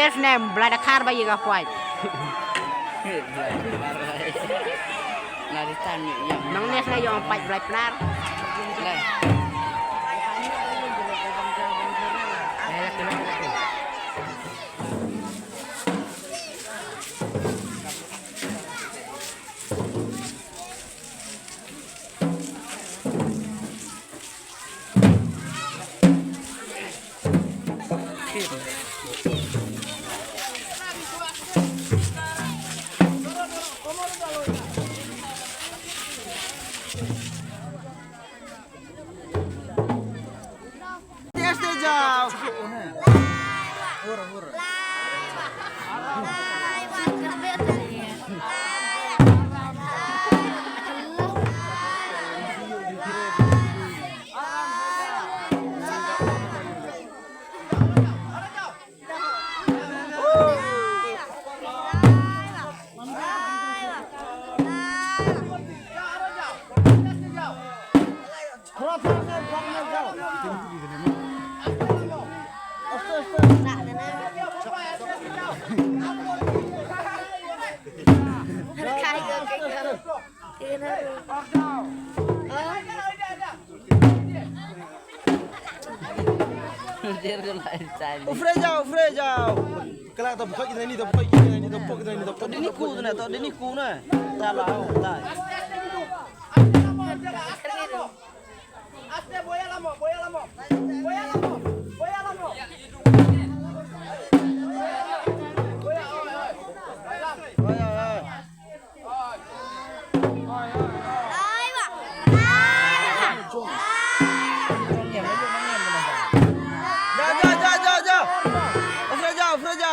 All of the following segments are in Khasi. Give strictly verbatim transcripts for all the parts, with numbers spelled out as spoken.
Snem, Blai Dakhar ba ïa ka pait. Nang ne snem ïong pait Blai Pnar. U Freja, u Freja. Kala ta buka kita ni, ta buka kita ni, ta buka kita ni, ta buka. Dini ku na, ta dini ku na. Ta la, ta. Ja, ja, ja, ja, ja. U Freja, u Freja.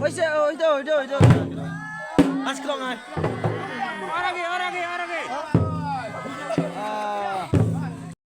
Oi, se, oi, do, do, do. As klong ai.